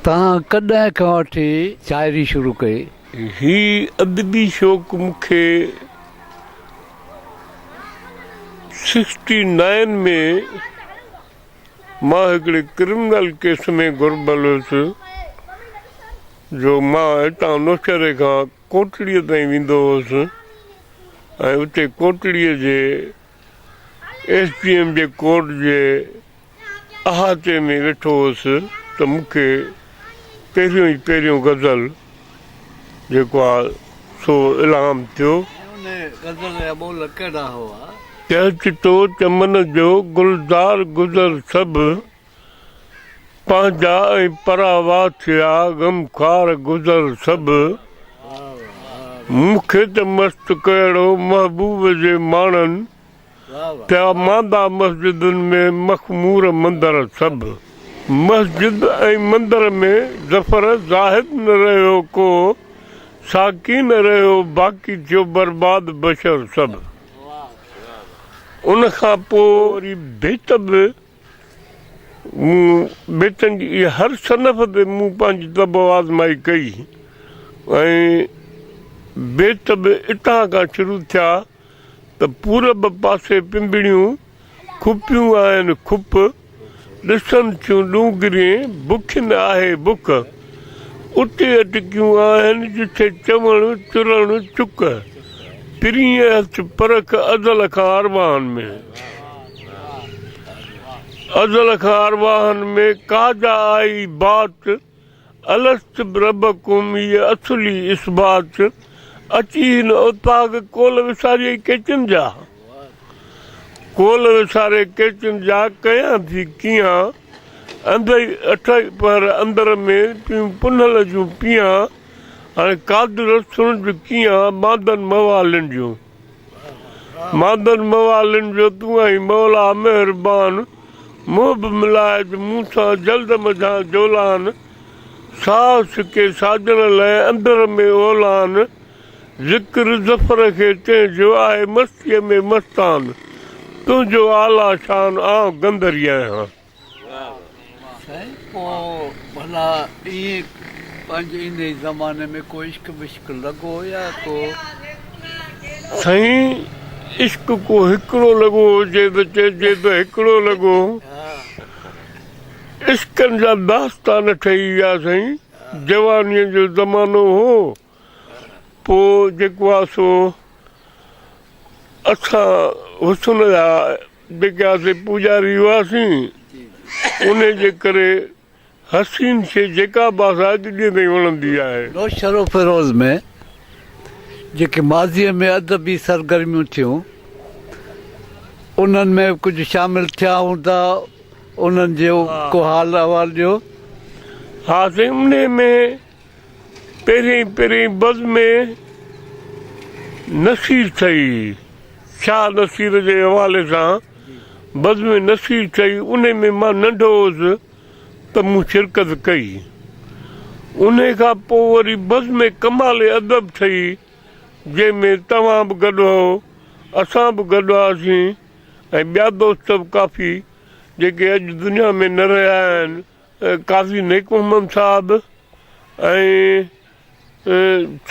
توهان ڪڏهن کان وٺي شاعري شروع ڪئي؟ هي ادبي شوق مون کي سڪسٽي نائين ۾ مان هڪڙي ڪرمنل ڪيس ۾ گهربل هيس جو مان هتان نوشهري کان ڪوٽڙيء تائين ويندو هوس ۽ اتي ڪوٽڙيء جي ايس ڊي ايم جي ڪورٽ جي احاطي ۾ ويٺو هوس ته مون کي پهريون ئي پهريون غزل جيڪو آ سو الهام ٿيو. ۽ ان غزل جا ٻول ڪهڙا هئا؟ چهچٽو چمن جو گلزار گذر سڀ. پنهنجا ۽ پراوا ٿيا غمخوار گذر سڀ. مون کي ته مست ڪهڙو محبوب جي ماڻن، ٿيا ماندا مسجدن ۾ مخمور مندر سڀ. مسجد ۽ مندر ۾ ظفر زاهد نه رهيو ڪو، ساقي نه رهيو باقي ٿيو برباد بشر سڀ. ان کان پوء وري بيت به مون بيتن جي هر صنف تي مون پنهنجي طبع آزمائي ڪئي ۽ بيت به اتان کان شروع ٿيا ته پورب پاسي پنبڻيون کپيون آهن کپ، ڏسن ٿيون ڏونگرين بکين آهي بک، اتي اٽڪيون آهن جٿي چوڻ چرڻ چڪ، پرينء هٿ پرک ازل کان ارواحن ۾. ازل کان ارواحن ۾ ڪا جا آئي بات، الست بربڪم هيء اصلي اثبات، اچي هن اوطاق ڪول وساريئي ڪيچن جا، ڪول وساري ڪيچن جا ڪيان ٿي ڪيان، انڌئي اٺئي پهر اندر ۾ پيون پنهل جون پيان، هاڻي قادر سڻج ڪيان ماندن موالين جون. ماندن موالين جو تون آهين مولا مهربان، محب ملائج مون سان جلد منجهان جولان، ساهه سڪي ساجن لئه اندر ۾ اولان، ذڪر ظفر کي تنهن جو آهي مستيء ۾ مستان، تنهنجو اعليٰ شان آئون گندري آهيان. سائين پوء ڀلا ائين پنهنجي انهي زماني ۾ ڪو عشق وشق لڳو يا ڪو. سائين عشق ڪو هڪڙو لڳو هجي ته چئجي ته هڪڙو لڳو. عشقن جا داستان ٺهي ويا سائين. جوانيء جو زمانو هو. پوء جيڪو آ سو اسان حسن جا جيڪي اسين پوڄاري هئاسين، انهي جي ڪري حسين شيء جيڪا به آسان اڄ ڏينهن تائين وڻندي آهي. نوشهروفيروز ۾ جيڪي ماضيء ۾ ادبي سرگرميون ٿيون، انهن ۾ ڪجهه شامل ٿيا هوندا، انهن جو ڪو حال احوال ڏيو. ها سائين، انهي ۾ پهرين پهرين بزم نصير ٺهي. شاهه نصير جي حوالي سان بزم نصير ٺهي، انهي ۾ مان ننڍو هوس ته مون شرڪت ڪئي. انهي کان پوء وري بزم ڪمال ادب ٺهي، جنهن ۾ توهان به گڏ هئو، اسان به گڏ هئاسين ۽ ٻيا دوست به ڪافي جيڪي اڄ دنيا ۾ نه رهيا آهن. قاضي نيڪ محمد صاحب ۽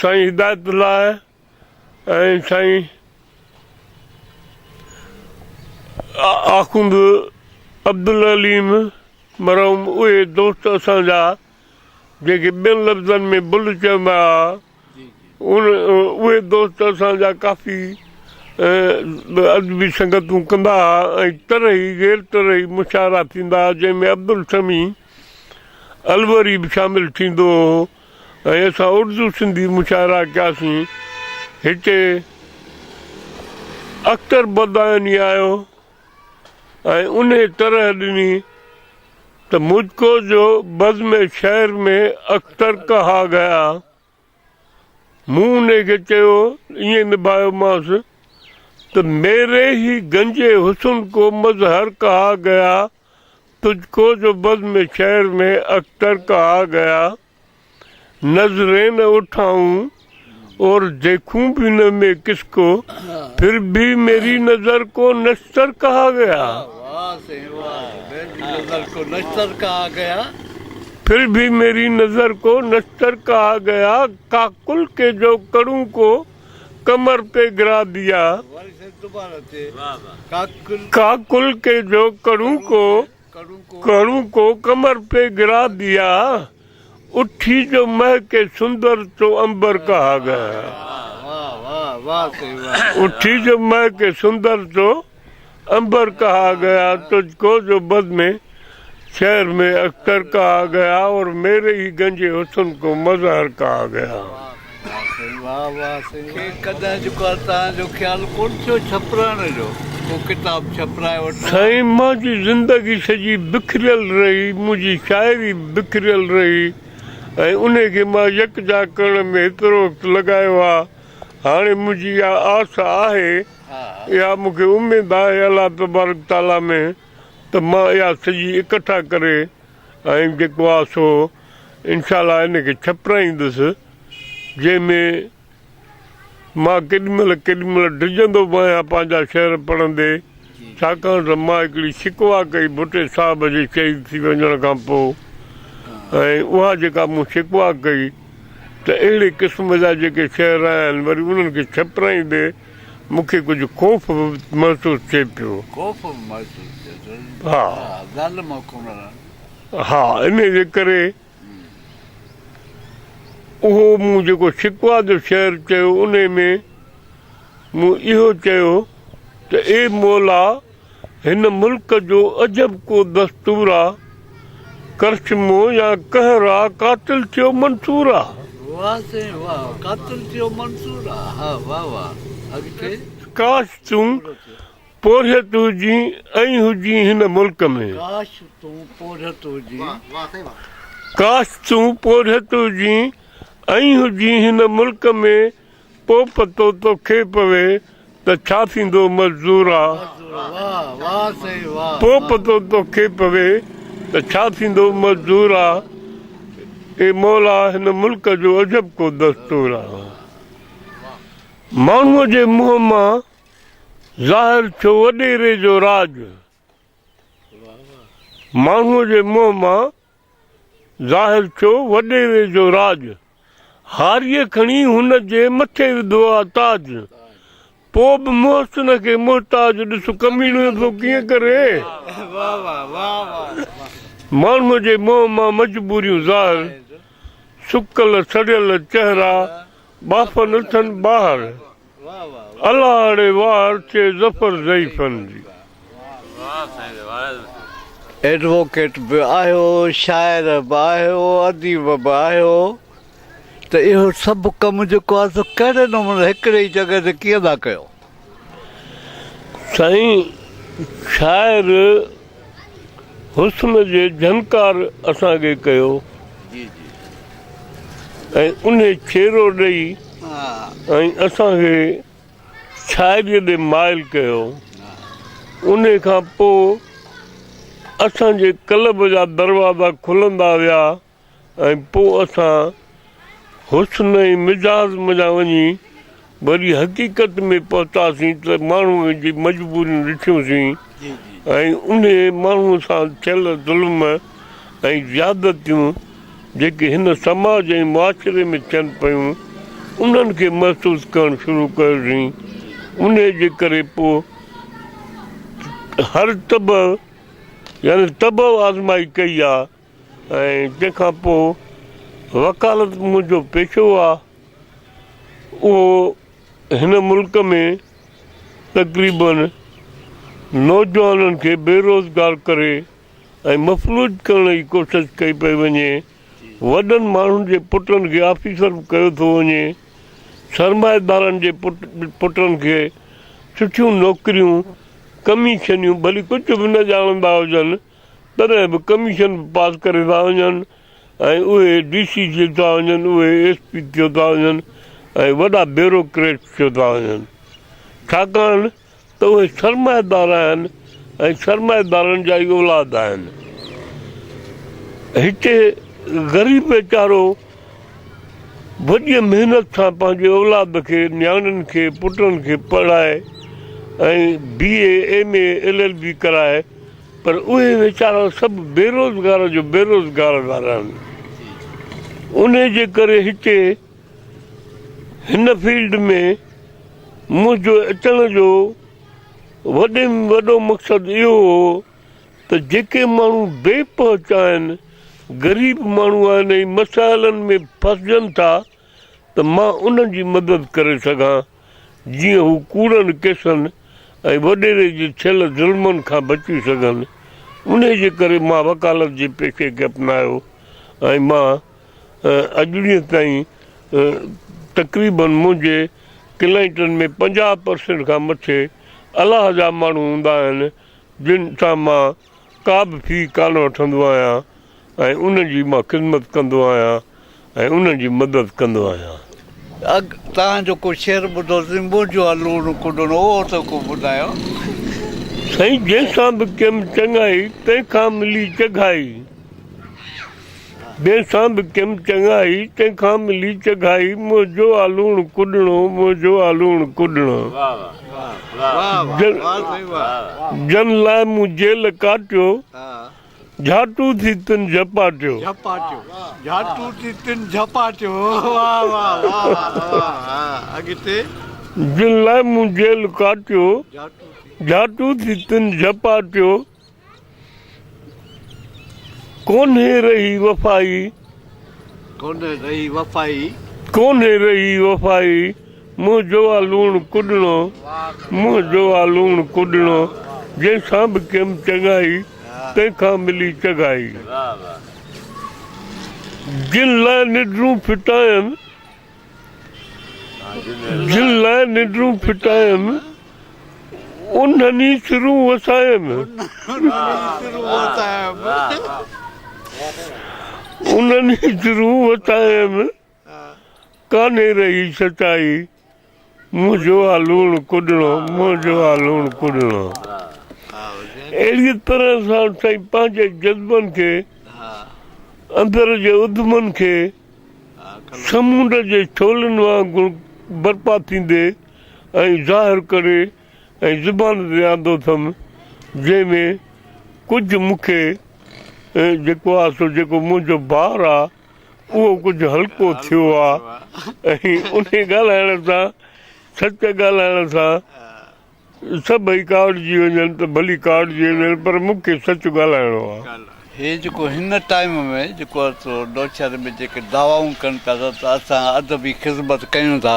سائين هدايت الله ۽ سائين آخوند عبدالعليم مرحوم اهي دوست اسان جا جيڪي ٻين لفظن ۾ بل چوندا هئا ان اهي دوست اسان جا ڪافي ادبي سنگتون ڪندا ها ۽ طرحي غير طرحي مشاعرا ٿيندا ها جنهن ۾ عبدالسميع الوري به شامل ٿيندو هو ۽ اسان اردو سنڌي مشاعرا ڪياسين هتي اختر بدايوني آيو ۽ انهي طرح ڏني ته مجھ ڪو جو بزم شعر ۾ اختر ڪها گيا مون انهي کي چيو، ائين نڀايومانس ته ميري هي گنج حسن ڪو مظهر ڪها گيا، تجھ ڪو جو بزم شعر ۾ اختر ڪها گيا، نظرين نه اٺائون اور ديکون ڀي نه مين ڪس ڪو، پھر ڀي ميري نظر ڪو نشتر ڪها گيا. واه سائين واه، ميري نظر ڪو نشتر ڪها گيا. ڦر ڀي ميري نظر ڪو نشتر ڪها گيا، ڪاڪل ڪي جو ڪڙون ڪو ڪمر پي گرا ديا. ڪاڪل ڪي جو ڪڙون ڪو ڪڙون ڪو ڪمر پي گرا ديا، اٺي جو مهڪي سندر تو امبر ڪها گيا. اٺي جو مهڪي سندر تو امبر ڪها گيا، تجھ ڪو جو بد ۾ شهر ۾ اختر ڪها گيا، اور ميري هي گنج حسن ڪو مظهر ڪها گيا. کي ڪڏهن جيڪو آهي توهان جو خيال ڪونه ٿيو ڇپرائڻ جو ڪو ڪتاب ڇپرائي وٺو ها. سائين منهنجي زندگي سڄي بکريل رهي، منهنجي شاعري به بکريل رهي ۽ انهي کي مان يڪجا ڪرڻ ۾ هيترو وقت لڳايو آ، هاڻي منهنجي اها آس آهي، اها مون کي اميد آهي الله تبارڪ تعاليٰ ۾ ته مان اها سڄي اڪٺا ڪري ۽ جيڪو آ سو انشاء الله ان کي ڇپرائيندس جنهن ۾ مان ڪيڏي مهل ڪيڏي مهل ڊڄندو به آهيان پنهنجا شعر پڙهندي ڇاڪاڻ ته مان هڪڙي شڪوه ڪئي ڀٽي صاحب جي شهيد ٿي وڃڻ کان پوء ۽ اها جيڪا مون شڪوه ڪئي ته اهڙي قسم جا جيڪي شعر آهن وري انهن کي ڇپرائيندي مون کي ڪجهه خوف به محسوس ٿئي پيو. خوف به محسوس ٿئي ٿو. ها ظالم حڪمران. ها انهي جي ڪري اهو مون جيڪو شڪوه جو شعر چيو انهي ۾ مون اهو چيو ته اي مولا هن ملڪ جو عجب ڪو دستور آ، ڪرشمو يا قهر آ، قاتل ٿيو منصور آ. واه سائين واه قاتل ٿيو منصور آ ها واه واه اڳتي. ڪاش تون پورهيت هجين ۽ هجين هن ملڪ ۾. ڪاش تون پورهيت هجين. ڪاش تون پورهيت هجين ۽ هجين هن ملڪ ۾. پوء پتو توکي پوي ته ڇا ٿيندو مزدورا. پوء پتو توکي پوي ته ڇا ٿيندو مزدورا. اي مولا هن ملڪ جو عجب ڪو دستور آ. ماڻهوء جي منهن مان ظاهر ٿيو وڏيري جو راڄ. ماڻهوء جي منهن مان ظاهر ٿيو وڏيري جو راڄ. هاريء کڻي هن جي مٿي وڌو آ تاج. پوء به محسن کي محتاج ڏس ڪميڻو ٿو ڪيئن ڪري. ماڻهوء جي منهن مان مجبوريون ظاهر. سڪل سڙيل چهرا ٻاڦن اٿن ٻاهر. الله اڙي واهر ٿئي ظفر ضعيفن جي. ايڊووڪيٽ به آهيو، شاعر به آهيو، اديب به آهيو ته اهو سڀ ڪم جيڪو آهي سو ڪهڙي نموني هڪڙي ئي جڳهه تي ڪيئن ٿا ڪيو؟ سائين شاعر حسن جي جهنڪار اسان کي ڪيو ۽ انهي ڇيرو ڏئي ۽ اسان کي شاعريء ڏي مائل ڪيو. انهي کان پوء اسان جي قلب جا دروازا کلندا ويا ۽ پوء اسان حسن ۽ مزاج منجهان وڃي وري حقيقت ۾ پهتاسين ته ماڻهوء جي مجبوريون ڏٺيونسين ۽ انهي ماڻهوء سان ٿيل ظلم ۽ زيادتيون جيڪي هن سماج ۽ معاشري ۾ ٿين پيون انهن کي محسوس ڪرڻ شروع ڪيوسين انهي جي ڪري پوء هر طبع يعني طبع آزمائي ڪئي آ ۽ تنهن کان پوء وڪالت منهنجو پيشو آ اهو هن ملڪ ۾ تقريبن نوجوانن کي بيروزگار ڪري ۽ مفلوج ڪرڻ جي ڪوشش ڪئي پئي وڃي، وڏن ماڻهن جي پٽن کي آفيسر به ڪيو ٿو وڃي، سرمائيدارن جي پٽن کي سٺيون نوڪريون، ڪميشنيون ڀلي ڪجهه به نه ڄاڻندا هجن تڏهن به ڪميشن به پاس ڪري ٿا وڃن ۽ اهي ڊي سي ٿي ٿا وڃن، اهي ايس پي ٿيو ٿا وڃن ۽ وڏا بيوروڪريٽ ٿيو ٿا وڃن ڇاڪاڻ ته اهي سرمائيدار آهن ۽ سرمائيدارن جا ئي اولاد آهن. هتي غريب ويچارو وڏيء محنت سان پنهنجي اولاد کي، نياڻين کي، پٽن کي پڙهائي ۽ B A, M A, L L B ڪرائي پر اهي ويچارا سڀ بيروزگار جو بيروزگار ٿا رهن. انهي جي ڪري هتي هن فيلڊ ۾ منهنجو اچڻ جو وڏي ۾ وڏو مقصد اهو هو ته جيڪي ماڻهو بي پهچ آهن، غريب ماڻهو آهن ۽ مسائلن ۾ ڦاسجن ٿا ته مان انهن جي مدد ڪري سگهان جيئن هو ڪوڙن ڪيسن ۽ وڏيري جي ٿيل ظلمن کان بچي سگهن. انهي جي ڪري مان وڪالت جي پيشي کي اپنايو ۽ مان اڄ ڏينهن تائين تقريبن منهنجي ڪلائنٽن ۾ 50 پرسينٽ کان مٿي الله جا ماڻهو هوندا آهن جن سان مان ڪا به في ڪانه وٺندو آهيان ۽ انهن جي مان خدمت ڪندو آهيان ۽ انهن جي مدد ڪندو آهيان. اڳ توهان جو ڪو شعر ٻڌوسين منهنجو آ لوڻ ڪڏڻو اهو ته ڪو ٻڌايو. سائين جنهن سان به ڪيم چڱائي تنهن کان ملي چگهائي. جنهن سان به ڪيم چڱائي، تنهن کان ملي چگهائي، منهنجو آ لوڻ ڪڏڻو، منهنجو آ لوڻ ڪڏڻو. جن لاء مون جيل ڪاٽيو، جهاٽو ٿي تن جهپاٽيو. جن لاء مون جيل ڪاٽيو، جهاٽو ٿي تن جهپاٽيو. ڪونهي رهي وفائي. ڪونهي رهي وفائي. ڪونهي رهي وفائي، منهنجو آ لوڻ ڪڏڻو، منهنجو آ لوڻ ڪڏڻو، جنهن سان به ڪيم چڱائي، تنهن کان ملي چگهائي. جن لاء ننڊون ڦٽايم. جن لاء ننڊون ڦٽايم، انهن ئي سرون وسايم. انهن ئي سرون وسايم، ڪانهي رهي سچائي، منهنجو آ لوڻ ڪڏڻو، منهنجو آ لوڻ ڪڏڻو. اهڙيء طرح سان سائين پنهنجي جذبن کي، اندر جي اڌمن کي، سمنڊ جي ڇولين وانگر برپا ٿيندي ۽ ظاهر ڪري ۽ زبان تي آندو اٿم، جنهن ۾ ڪجهه مون کي جيڪو آ سو جيڪو منهنجو بار آ اهو ڪجهه هلڪو ٿيو آ ۽ انهي ڳالهائڻ سان سچ ڳالهائڻ سان سڀئي ڪاوڙجي وڃن ته ڀلي ڪاوڙجي وڃن پر مون کي سچ ڳالهائڻو آ. هي جيڪو هن ٽائيم ۾ جيڪو سو نوشهري ۾ جيڪي دعوائون ڪن پيا ٿا ته اسان ادبي خذمت ڪيون ٿا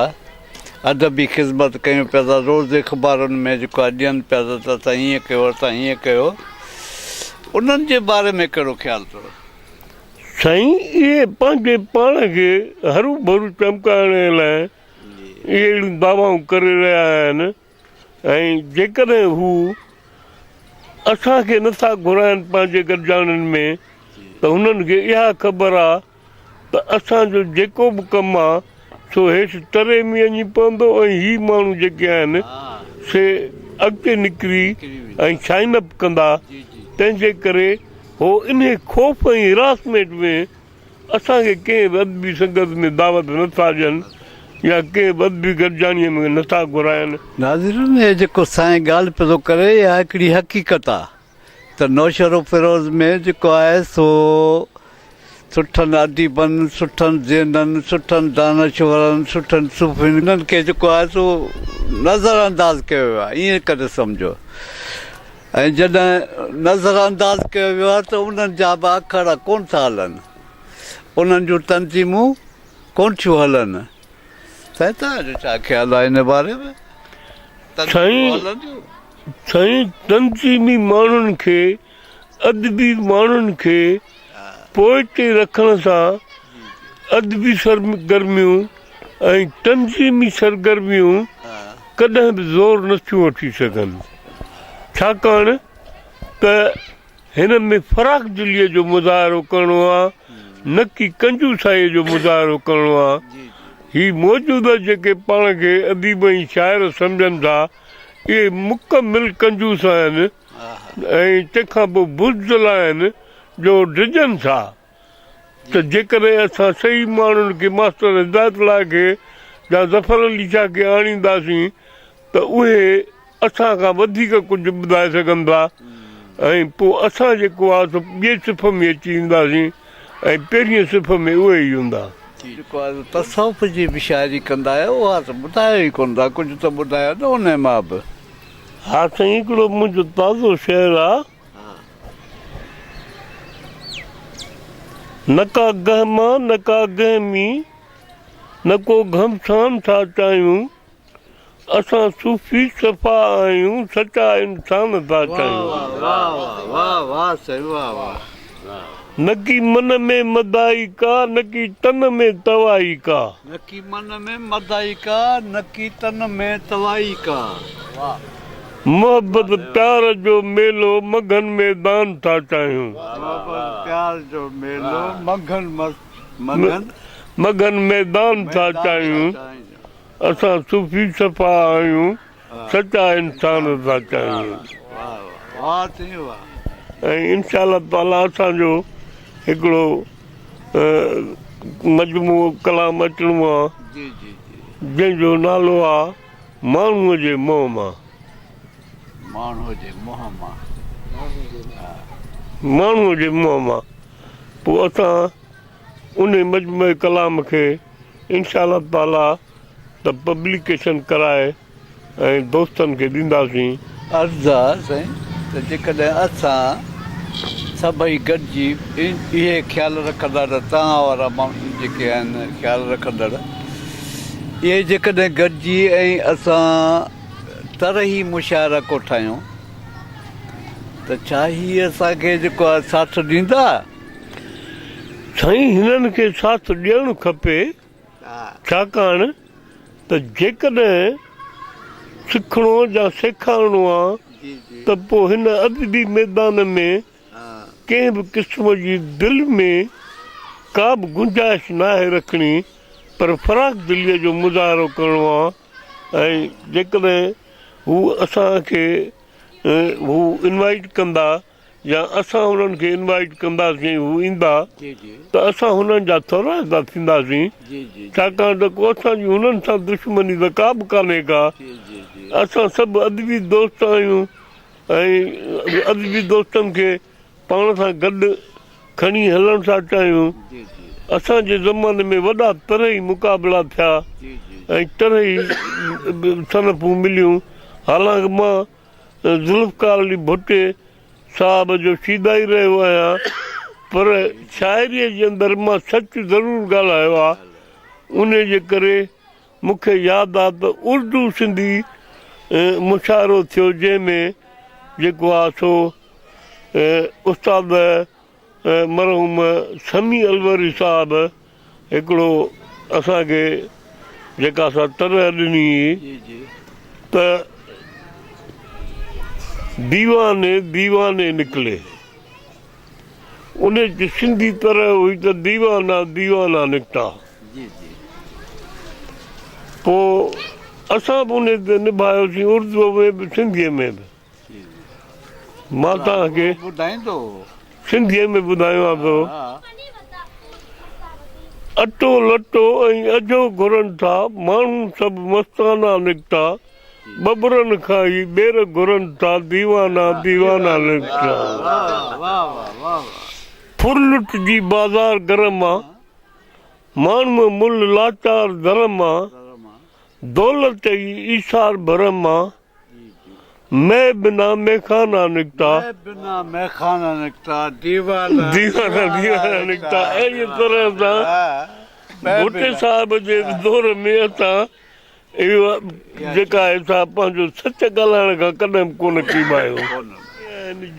ادبي خذمت ڪيون پيا ٿا روز اخبارن ۾ جيڪو آ ڏين پيا ٿا ته اسان هيئن ڪيو اسان هيئن ڪيو انهن جي باري ۾ ڪهڙو خيال اٿو؟ سائين اهي پنهنجي پاڻ کي هروڀرو چمڪائڻ لاء اهي اهڙيون دعوائون ڪري رهيا آهن ۽ جيڪڏهن هو اسان کي نٿا گهرائن پنهنجي گڏجاڻين ۾ ته هنن کي اها خبر آ ته اسان جو جيڪو به ڪم آ سو هيٺ تري ۾ وڃي پوندو ۽ هي ماڻهو جيڪي آهن سي اڳتي نڪري ۽ شائن اپ ڪندا تنهن جي ڪري هو انهي خوف ۽ هراسمينٽ ۾ اسان کي ڪنهن به ادبي سنگت ۾ دعوت نه ٿا ڏين يا ڪنهن به ادبي گڏجاڻيء ۾ نه ٿا گهرائين. ناظرين هي جيڪو سائين ڳالهه پيو ٿو ڪري اها هڪڙي حقيقت آ ته نوشهروفيروز ۾ جيڪو آهي سو سٺن اديبن، سٺن ذهنن، سٺن دانشورن، سٺن صوفين انهن کي جيڪو آهي سو نظر انداز ڪيو ويو آهي ائين ڪري سمجهو. ۽ جڏهن نظر انداز ڪيو ويو آهي ته انهن جا به اکاڙا ڪونه ٿا هلن، انهن جون تنظيمون ڪونه ٿيون هلن. سائين توهان جو ڇا خيال آهي ان باري ۾؟ تنظيمون هلنديون؟ سائين تنظيمي ماڻهن کي ادبي ماڻهن کي پوئتي رکڻ سان ادبي سرگرميون ۽ تنظيمي سرگرميون ڪڏهن به زور نه ٿيون وٺي سگهن، ڇاڪاڻ ته هن ۾ فراخدليء جو مظاهرو ڪرڻو آ، نه ڪي ڪنجوسائيء جو مظاهرو ڪرڻو آ. هي موجوده جيڪي پاڻ کي اديب ۽ شاعر سمجهن ٿا، اهي مڪمل ڪنجوس آهن ۽ تنهن کان پوء بزدل آهن جو ڊڄن ٿا. ته جيڪڏهن اسان صحيح ماڻهن کي ماستر هدايت الله کي يا ظفر علي شاهه کي آڻينداسين ته اهي اسان کان وڌيڪ ڪجهه ٻڌائي سگهن ٿا ۽ پوء اسان جيڪو آ سو ٻئي صف ۾ اچي وينداسين ۽ پهرينء صف ۾ اهي ئي هوندا. جيڪو آ سو تصوف جي به شاعري ڪندا آهيو اها ته ٻڌايو ئي ڪونه ٿا ڪجهه ته ٻڌايو نه انهي مان به. ها سائين هڪڙو منهنجو تازو شعر آ. نه ڪا گهما نه ڪا گهمي نه ڪو گهمسان ٿا چاهيون. اسان صوفي صفا آهيون سچا انسان ٿا چاهيون. نڪي من ۾ مدائي ڪا نڪي تن ۾ توائي ڪا. نڪي من ۾ مدائي ڪا نڪي تن ۾ توائي ڪا. محبت پيار جو ميلو مگهن ميدان ٿا چاهيون. محبت پيار جو ميلو مگهن مگهن ميدان ٿا چاهيون. اسان صوفي صفا آهيون سچا انسان ٿا چاهيون ۽ انشاء الله تعالي اسان جو هڪڙو مجموعو ڪلام اچڻو آ جنهن جو نالو آ ماڻهوء جي منهن مان. ماڻهوء جي منهن مان. ماڻهوء جي منهن مان. پوء اسان انهي مجموعي ڪلام کي انشاء الله تعاليٰ ته پبليڪيشن ڪرائي ۽ دوستن کي ڏينداسين. عرض آ سائين ته جيڪڏهن اسان سڀئي گڏجي اهي خيال رکندا ته توهان وارا ماڻهو جيڪي آهن خيال رکندڙ اهي جيڪڏهن گڏجي ۽ اسان طرحي مشاعره ڪوٺايون ته ڇا هي اسان کي جيڪو آ ساٿ ڏيندا؟ سائين هنن کي ساٿ ڏيڻ کپي ڇاڪاڻ ته جيڪڏهن سکڻو يا سيکارڻو آ ته پوء هن ادبي ميدان ۾ ڪنهن به قسم جي دل ۾ ڪا به گنجائش ناهي رکڻي پر فراخ دليء جو مظاهرو ڪرڻو آ ۽ جيڪڏهن هو اسان کي هو انوائيٽ ڪندا يا اسان انهن کي انوائيٽ ڪنداسين هو ايندا ته اسان هنن جا ٿورائتا ٿينداسين ڇاڪاڻ ته ڪو اسان جي هنن سان دشمني ته ڪا به ڪانهي ڪا اسان سڀ ادبي دوست آهيون ۽ ادبي دوستن کي پاڻ سان گڏ کڻي هلڻ ٿا چاهيون اسان جي زماني ۾ وڏا طرحي مقابلا ٿيا ۽ طرحي صنفون مليون حالانڪ مان ذوالفقار علي ڀٽي صاحب جو شيدائي رهيو آهيان پر شاعريء جي اندر مان سچ ضرور ڳالهايو آ انهي جي ڪري مون کي ياد آ ته اردو سنڌي مشاعرو ٿيو جنهن ۾ جيڪو آ سو استاد مرحوم سميع الوري صاحب هڪڙو اسان کي جيڪا سا طرح ڏني هئي ته ديواني ديواني نڪلي ان جي سنڌي طرح هئي ته ديوانا ديوانا نڪتا پوء اسان به ان تي نڀايوسين اردوء ۾ به سنڌيء ۾ به. مان توهان کي سنڌيء ۾ ٻڌايان ٿو. اٽو لٽو ۽ اجهو گهرن ٿا، ماڻهو سڀ مستانا نڪتا، ٻٻرن کان هي ٻير گهرن ٿا، ديوانا ديوانا نڪتا. ڦرلٽ جي بازار گرم آ، ماڻهوء ملهه لاچار ڌرم آ، دولت ئي ايثار ڀرم آ، مئي بنا ميخانا نڪتا. مئي بنا ميخانا نڪتا ديوانا ديوانا ديوانا نڪتا اهڙيء طرح سان ڀٽي صاحب جي دور ۾ اسان اهو جيڪا آهي سا پنهنجو سچ ڳالهائڻ کان ڪڏهن به ڪونه ڪيٻايو.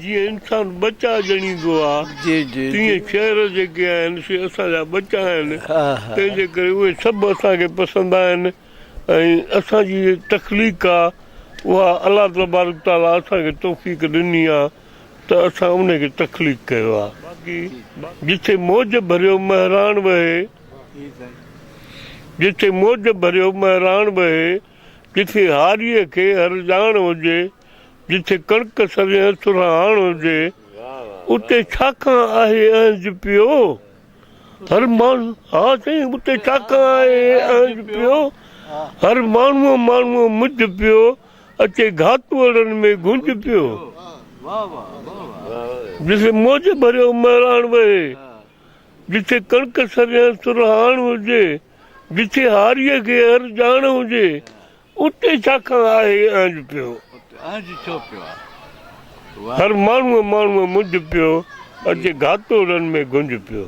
جيئن انسان ٻچا ڄڻيندو آ تيئن شعر جيڪي آهن سي اسان جا ٻچا آهن تنهن جي ڪري اهي سڀ اسان کي پسند آهن. ۽ اسان جي تخليق آ اها الله تبارڪ تعاليٰ اسان کي توفيق ڏني آ ته اسان ان کي تخليق ڪيو آ. باقي جٿي موج ڀريو مهراڻ وهي جٿي موج ڀريو مهراڻ وهي جٿي هاريء کي هر ڄاڻ هجي جٿي ڪڻڪ سرينهن سرهاڻ هجي اتي ڇا کان آهي اهنج پيو. هر ماڻهو ها سائين اتي ڇا کان آهي اهنج پيو هر ماڻهوء ماڻهوء مجهه پيو اچي گهاتوئڙن ۾ گهنج پيو. جتي موج ڀريو مهراڻ وهي، جتي ڪڻڪ سريان سرهاڻ هجي، جتي هاريء کي هر ڄاڻ هجي، اتي ڇا کان آهي اهنج پيو. اهنج ڇو پيو آ. هر ماڻهوء ماڻهوء منجهه پيو، اچي گهاتو رن ۾ گهنج پيو.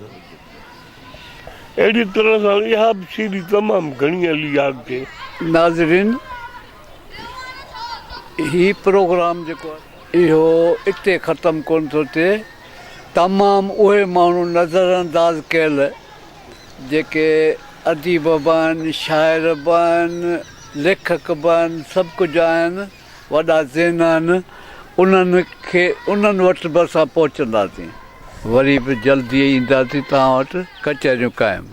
اهڙيء طرح سان اها به سيري تمام گهڻي هلي ياد ٿئي. ناظرين هي پروگرام جيڪو آهي اهو اتي ختم ڪونه ٿو ٿئي تمام اهي ماڻهو نظر انداز ڪيل جيڪي اديب به آهن شاعر به آهن ليکڪ به آهن سڀ ڪجهه آهن وڏا ذهن آهن انهن کي انهن وٽ به اسان پهچنداسين. وري به جلدي اينداسين توهان وٽ ڪچهريون قائم.